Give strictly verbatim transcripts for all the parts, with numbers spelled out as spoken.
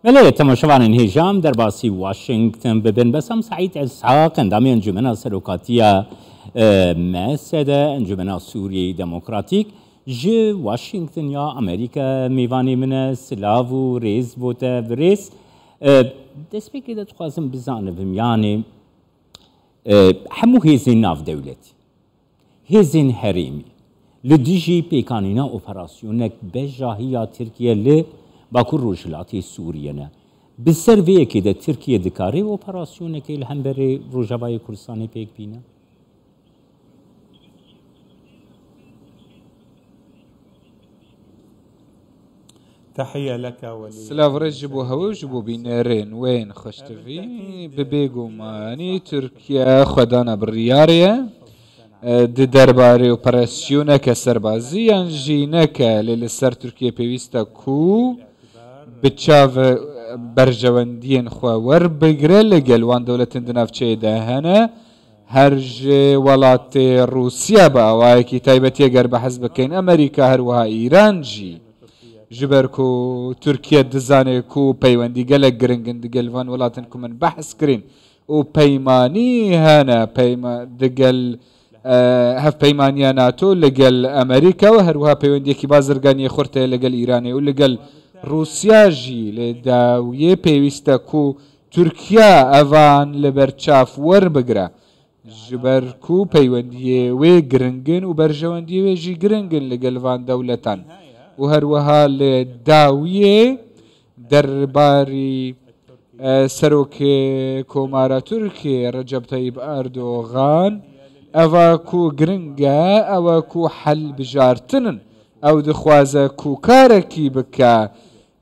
Belê, temaşevanên hêja, em derbasî Washington bibin. Besam Seîd Îshak, endamê Encûmena Serokatiya, e, M S D, Encûmena Sûriyeyê Demokratîk, ji Washington ya Amerîka mêvanê min e. Silav û rêz bo te, birêz. E, destpêkê de dixwazim bizanibim, yanî, e, hemû hêzên navdewletî, hêzên herêmî li dijî pêkanîna operasyonek bejahiya Tirkiye li Bakur Rojhilatê Sûriye ne. Bi ser vê yekê de Tirkiye dikare operasyonekê li hemberê Rojavayê Kurdistanê pêk bîne? تحية لك ولي Silav rêz ji bo hewe û ji bo bînerên wên xweştivî. Bi bêgumanî Tirkiye xwedana biryarê ye. E, di derbarê operasyoneke serbazî yan jî neke, lê li ser Tirkiye pêwîst e ku bi çav berjewendiyên xwe werbigire li gel wan dewletên di navçeyê de hene. Her ji welatê Rûsya bi awayekî taybetî, eger behs bikin, Amerîka, her wiha Îran jî, ji ber ku Tirkiye dizane ku peywendî gelek giring in digel van welatin ku min behs kirin û peymanî hene, peyma-, digel, e, hevpeymaniya NATO li gel Amerîka û her wiha peywendiyekî bazirganiyê xurt heye li gel Îranê û li gel Rûsya jî. Li dawiyê pêwîst e ku Tirkiye evan li ber çav werbigire. Ji ber ku peywendiyê wê giring in û berjewendiyê wê jî giring in li gel van dewletan. Û her wiha li dawiyê derbarî, e, Serokê Komara Tirkiyê Recep Tayyip Erdogan, eva ku giring e, ew e ku hilbijartin in. Ew dixwaze ku karekî bike.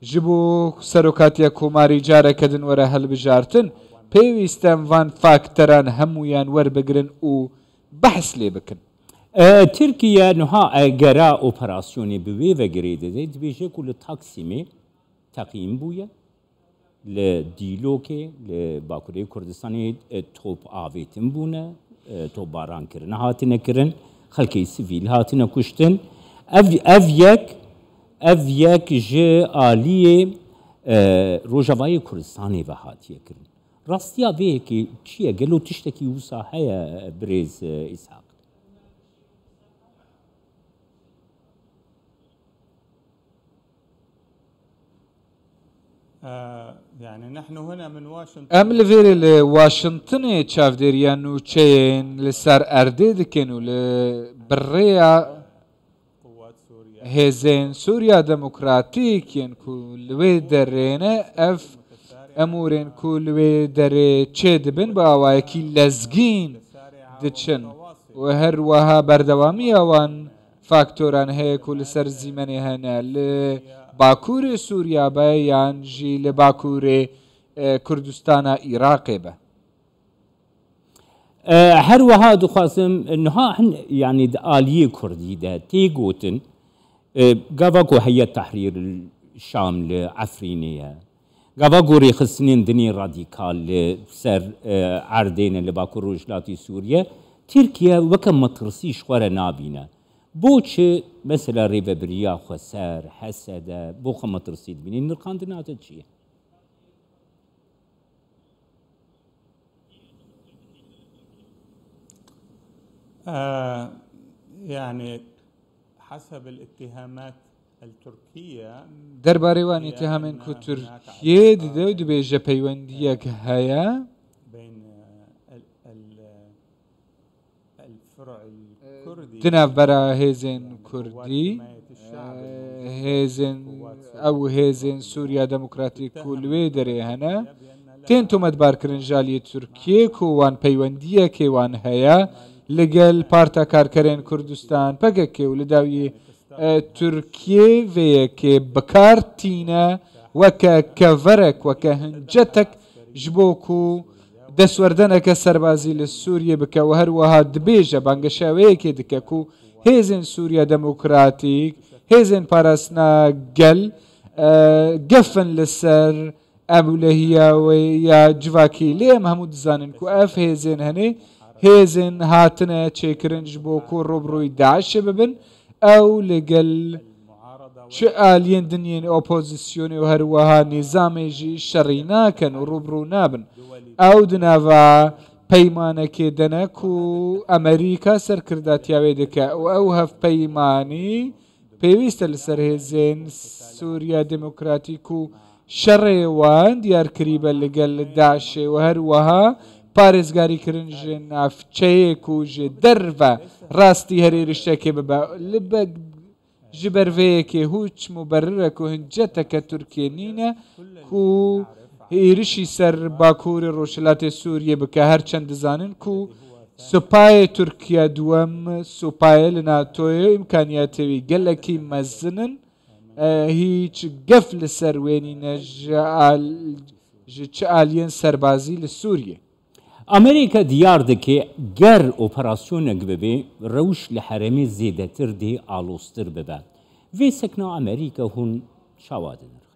Ji bo serokatiya komarî careke din were hilbijartin, pêwîst e em van fakteran hemûyan werbigirin û behs lê bikin. E, Tirkiye niha egera operasyonê bi wê ve girê dide, dibêje ku li Taksimê teqîm bûye, li Dîlokê, li Bakurê Kurdistanê, e, top avêtin bûne, e, topbaran kirine, hatine kirin, xelkê sivîl hatine kuştin. Ev, ev yek, ev yek ji aliyê, e, Rojavayê Kurdistanê ve hatiye kirin. Rastiya vê yekê çi ye? Gelo tiştekî wisa heye, birêz, e, Îshak? آه، يعني نحن هنا من واشنطن. Em li vêrê li Washingtonê çavdêriya nûçeyên li ser erdê dikin û li birêya hêzên Sûriya Demokratîk yên ku li wê derê ne, ev emûrên ku li wê derê çêdibin bi awayekî lezgîn diçin û her wiha berdewamiya wan faktoran heye ku li ser zîmenê hene, li Bakurê Sûriya be yan jî li Bakurê, e, Kurdistana Iraqê be. E, her wiha dixwazim, niha hin, yanî di aliyê Kurdî de tê gotin, e, gava ku Heyet Tehrîr Şam li Efrînê ye, gava ku rêxistinên dinê radîkal li ser, e, erdê ne li Bakur Rojhilatê Sûriye, Tirkiye weke metirsî ji xwe re nabîne. Bo çi mesela Rêvebiriya Xweser, H S D, bo xwe metirsî dibîne? Nirxandina te çi ye? آه، يعني حسب الاتهامات التركية، Derbarê wan îtihamên ku Tirkiye dide û dibêje peywendiyek heye بين ال- ال- di navbera hêzên Kurdî, e, hêzên, ew hêzên Sûriya Demokratîk ku li wê derê hene, tên tometbarkirin ji aliyê Tirkiyê ku wan peywendiyekê wan heye li gel Parta Karkerên Kurdistan, P K K, û li dawiyê, e, Tirkiyê vê yekê bi kar tîne weke keverek, weke hincetek ji bo ku destwerdeneke serbazî li Sûriyê bike û her wiha dibêje, bangeşeya wê yekê dike ku hêzên Sûriya Demokratîk, hêzên parastina gel, e, gef in li ser ewlehiya wê ya civakî. Lê em hemû dizanin ku ev hêzên henê hêzên hatine çêkirin ji bo ku rûbirûyî DAIŞê bibin, ew li gel Çi aliyên din yên opozisyonê û her wiha nîzamê jî şerî nakin û rûbirû nabin. Ew di nava peymanekê de ne ku Amerîka serkirdatiya wê dike û ew hevpeymanî pêwîst e li ser hêzên Sûriya Demokratîk û şerê wan diyar kirîbe li gel DAIŞê û her wiha parêzgarîkirin ji navçeyê ku ji derve rastî her êrişekê bibe. Li be-, ji ber vê yekê hûç muberirek û hinceteke Tirkiyê nîne ku êrişî ser bakurê rojhilatê Sûriyê bike, her çend dizanin ku supayê Tirkiye duwem supayê li NATOyê û îmkaniyatê wî gelekî mezin in. E, hîç gef li ser wê nîne ji al-, ji çi aliyên serbazî li Sûriyê. Amerîka diyar dike ger operasyonek bibe, rewş li herêmê zêdetir dê aloztir bibe. Vê sekna Amerîka hûn çawa dinirxin?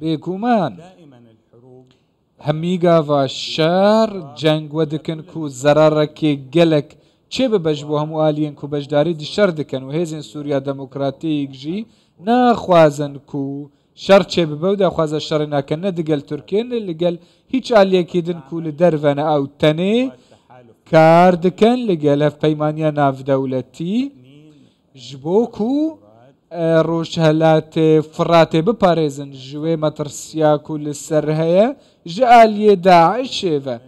Bêguman, hemî gava şer ceng we dikin ku zerarekê gelek çêbibe ji bo hemû aliyên ku beşdarî di şer dikin û hêzên Sûriya Demokratîk jî naxwazin ku şer çêbibe û daxwaza şerê nakin, ne digel Tirkiyê, ne li gel hîç aliyekî din ku li derve ne, ew tenê kar dikin li gel hevpeymaniya navdewletî. Ji bo ku, e, Rojhelatê Firatê biparêzin ji wê metirsiya ku li ser heye ji aliyê DAIŞê ve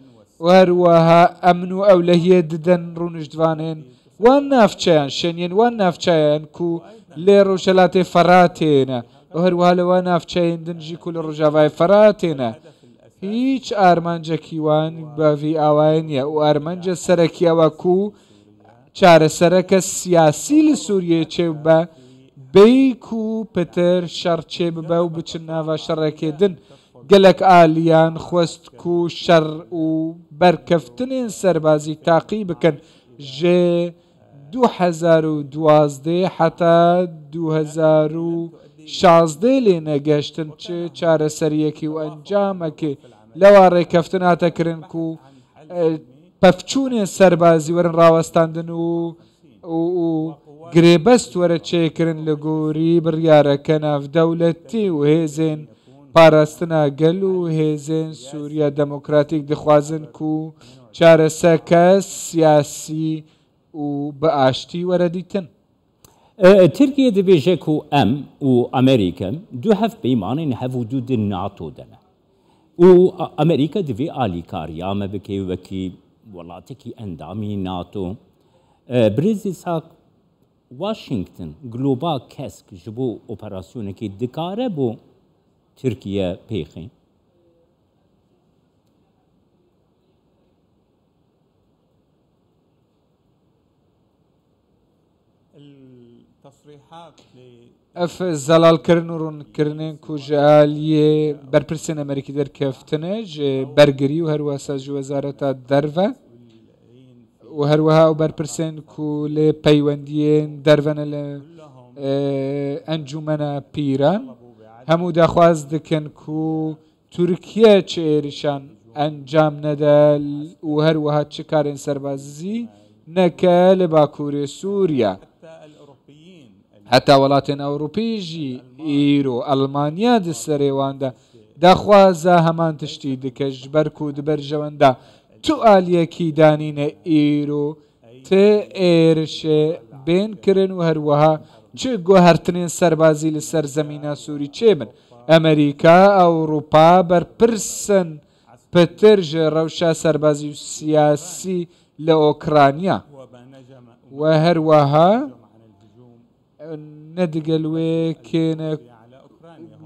û her wiha emn û ewlehiyê didin rûniştvanên wan navçeyan, şeniyên wan navçeyan ku lê Rojhelatê Firatê ne û her wiha li wan navçeyên din jî ku li Rojavayê Firatê ne. Hîç armancekî wan bi vî awayê niye û armanca serekî ew e ku çaresereke siyasî li Sûriyeyê çêbibe, bêyî ku pitir şer çêbibe û biçin nava şerekê din. Gelek aliyan xwest ku şer û berkeftinên serbazî taqî bikin. Ji du hezar û duwazdeh heta du hezar û şazdeh lê negeştin çi çareseriyekî û encamekê lewa rêkeftin hate kirin ku, e, pevçûnên serbazî werin rawestandin û, û, û girêbest were çêkirin li gorî biryareke navdewletî û hêzên parastina gel û hêzên Sûriya Demokratîk dixwazin ku çareseke siyasî û bi aştî were dîtin. E, Tirkiye dibêje ku em û Amerîka du hevpeymanên hevûdû di NATO de ne. Û A-, Amerîka divê alîkariya me bike wekî welatekî endamî NATO. E, Birêz Îshak, Washington Global Kesk ji bo operasyonekê dikare bo Tirkiye pêxî? Ev zelalkirin û rûnkirinên ku ji aliyê berpirsên Amerîkî derkeftine, ji bergirî û her wesa ji Wezareta Derve û her wiha ew berpirsên ku lê peywendiyên derve ne li, e, Encûmena Pîran, hemû daxwaz dikin ku Tirkiye çi êrişan encam nede û her wiha çi karên serbazî neke li Bakurê Sûriye. Heta welatên Ewropî jî îro Elmanya di serê wan de daxwaza heman tiştî dike, ji ber ku di berjewenda tu aliyekî danîne îro ti êrişê bên kirin û her wiha çi guhertinên serbazî li ser zemîna Sûrî çêbin. Amerîka, Ewropa berpirs in pitir ji rewşa serbazî û siyasî li Ukrayna. We her wiha ne digel wê kêne,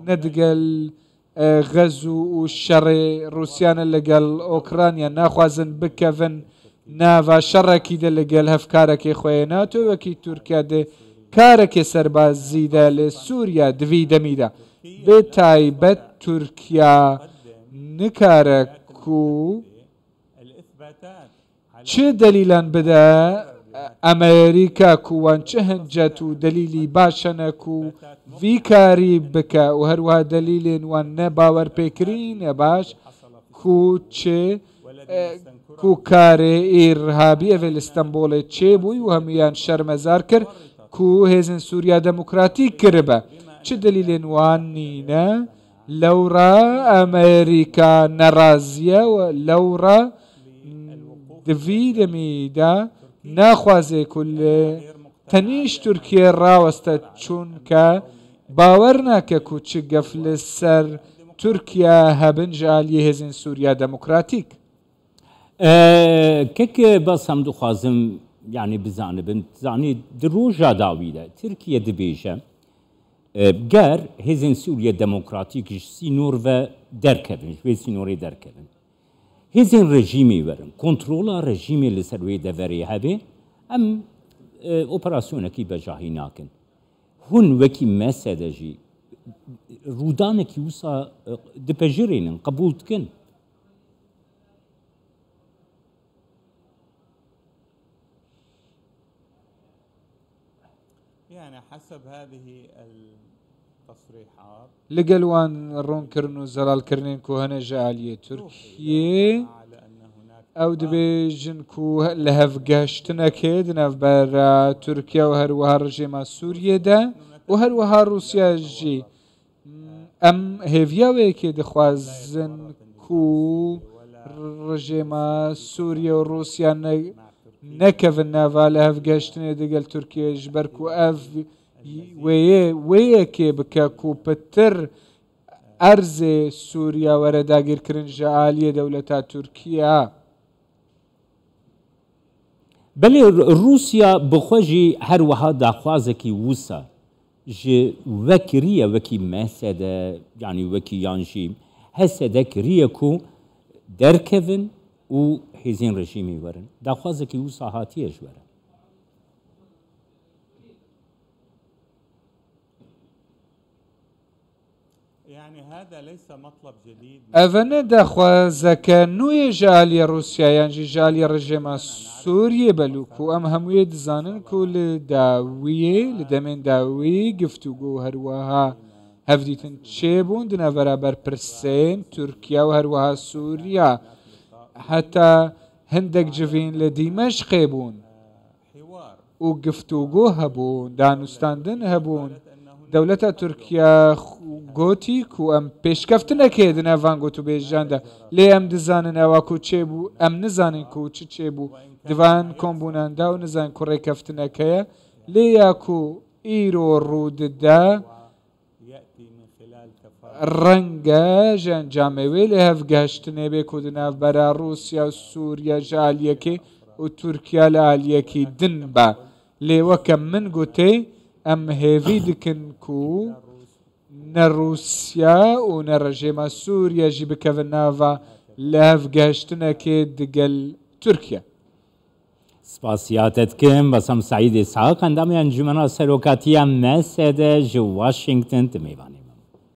ne digel e, xezo û şerê Rûsya ne li gel Ukrayna, naxwazin bikevin nava şerekî de li gel hevkarekê xwe yê NATO, wekî Tirkiye di karekê serbazî de li Sûriye di vî demî de. Bi taybet Tirkiye nikare ku çi delîlan bide, Amerîka ku wan çi hincet û delîlî baş hene ku vî karî bike û her wiha delîlên wan ne bawerpêkirî ne baş ku çi e, ku karê îrhabî evê li Stenbolê çêbûyî û hemûyan şermezar kir ku hêzên Sûriya Demokratîk kiribe. Çi delîlên wan nîne? Lewra Amerîka nerazî ye û lewra di vî demî de naxwaze ku li tenî ji Tirkiyê raweste, çunke bawer nake ku çi gef li ser Tirkiye hebin ji aliyê hêzên Sûriya Demokratîk. E, kek Basem dixwazim, yani bizanibin, zanî di roja dawî de Tirkiye dibêje, e, ger hêzên Sûriye Demokratîk ji sînor ve derkevin, ji vê sînorê derkevin. Hêzên rejîmê werin, kontrola rejîmê li ser wê deverê hebe, em, e, operasyonekî bejahî nakin. Hûn wekî M S D jî rûdanekî wisa, e, dipejirînin, qebûl dikin? Yani haseb hadihi el Li gel wan ronkirin û zelalkirinên ku hene ji aliyê Tirkiyê, ew dibêjin ku li hevgehiştinekê di navbera Tirkiye û her wiha rejêma Sûriyê de û her wiha Rûsya jî, em hêviya wê yekê dixwazin ku rejêma Sûriye û Rûsya ne nekevin nava lihevgehiştinê digel Tirkiyê, ji ber ku ev wê yê, wê yekê bike ku pitir erzê Sûriya were dagîrkirin ji aliyê dewleta Tirkiye. Belê Rûsya bi xwe jî her wiha daxwazekî wisa ji we kiriye, wekî M S D, yanî wekî yan jî H S D kiriye ku derkevin û hêzên rejîmê werin. Daxwazekî wisa hatiye ji we re. Eve ne daxwazeke nû ye ji aliyê Rûsya yan jî ji aliyê rejêma Sûriyê, belû ku em hemûyê dizanin ku li dawiyê, li demên dawî giftûgo û her wiha hevdîtin çêbûn di navbera berpirsên Tirkiye û her wiha Sûriya. Heta hindek civîn li Dîmeşqê bûn û giftûgo hebûn, danûstandin hebûn. Dewleta Tirkiye gotî ku em pêşkeftinekê di nav van gotûbêjan de, lê em dizanin ewa ku çêbû, em nizanin ku çi çêbû di van kombûnan de û nizanin ku rêkeftinek heye. Lê ya ku îro rû dide, reng e ji encamê wê lihevgehiştinê bê ku di navbera Rûsya û Sûriye ji aliyekê û Tirkiye li aliyekî din be. Lê weke min gotê, em hêvî dikin ku ne Rûsya û ne rejêma Sûriye jî bikevin nava lihevgehiştinekê digel Tirkiye. Spasiya te dikim, Basam Seîd Îshak, endamê Encûmena Serokatiya M S D ji Washington, tu mêvanê.